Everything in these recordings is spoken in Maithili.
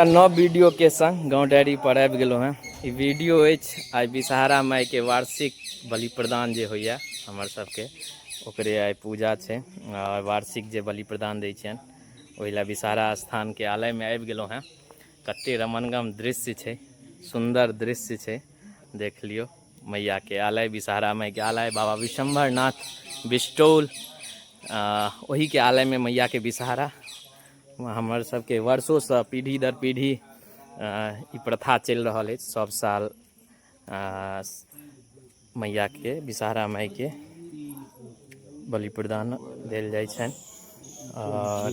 नव वीडियो के संग गाँव डायरी पर आबि गेलहुँ हेँ। ई वीडियो अछि आइ विषहारा मायके वार्षिक बलि प्रदान जे होइए हमर सबके, ओकरे आइ पूजा छै। आ वार्षिक जे बलि प्रदान दै छियनि ओहि लए विषहारा स्थानके आलयमे आबि गेलहुँ हेँ। कते रमणगम दृश्य छै, सुन्दर दृश्य छै, देख लियौ मैयाके आलय, विषहारा मायके आलय, बाबा विश्वम्भर नाथ बिस्टौल, ओहिके आलयमे मैयाके विषहारा। हमर सबके वर्षोसँ पीढ़ी दर पीढ़ी ई प्रथा चलि रहल अछि। सब साल मैयाके विषहारा मायके बलि प्रदान देल जाइ छनि। आओर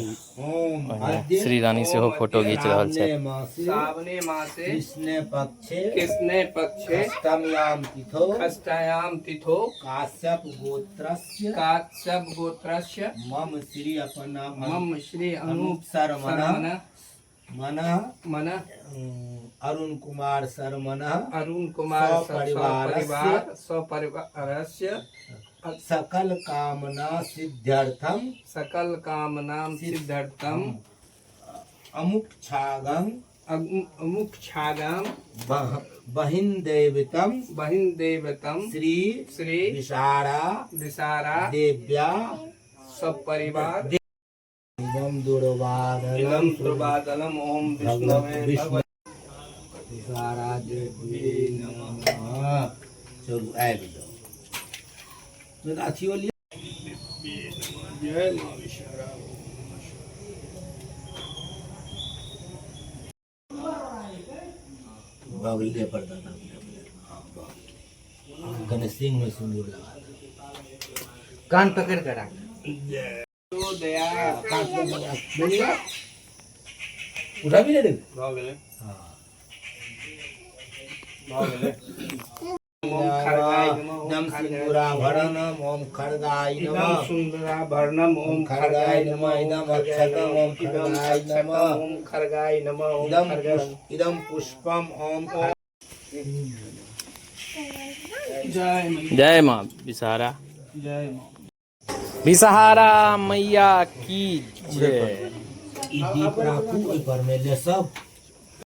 श्री रानी सेहो फोटो घीच रहल छथि। सावने मासे कृष्णे पक्षे कृष्णे पक्षे अष्टम्याम तिथौ अष्टयाम तिथौ काश्यप गोत्रस्य काश्यप गोत्रस्य मम श्री अपना मम श्री अनूप अनूप शर्मण शर्मण मन मन अरुण कुमार शर्मण अरुण कुमार सपरिवारस्य सपरिवार सपरिवारस्य सकल कामना सिद्ध्यर्थम सकल कामना सिद्ध्यर्थम अमुक छागं अमुक छागं बहिन देवतम बहिन देवतम श्री श्री विषारा विषारा देव्या सब परिवार इदं दुर्वादलं इदं दुर्वादलम ओम विष्णवे विष्णु विषारा देवी नमः। चलू आबि जाउ, अथियो लिअ। जय माँ विषारा। बगले पर दादा, हाँ, बगले। कने सिंह में सिंदूर लगा दे। कान पकड़ कर राख। दया कान पर लगा दे। उठा भी ले रे। भऽ गेलै। हाँ। भऽ गेलै। ओम खड़गाय नमः, ओम नम खड़गाय सिंदूराभरणम ओम खड़गाय इदं नमः सुन्दराभरणम ओम खड़गाय नमः, इदं अक्षतम ओम इदं खड़गाय अक्षतम नमः, ओम खड़गाय नमः, ओम इदं खड़गाय इदं पुष्पम ओम जय मैया। जय माँ विषहारा। जय माँ विषहारा मैया की जय। ई दीप राखू, ओहि पर मे ले सब।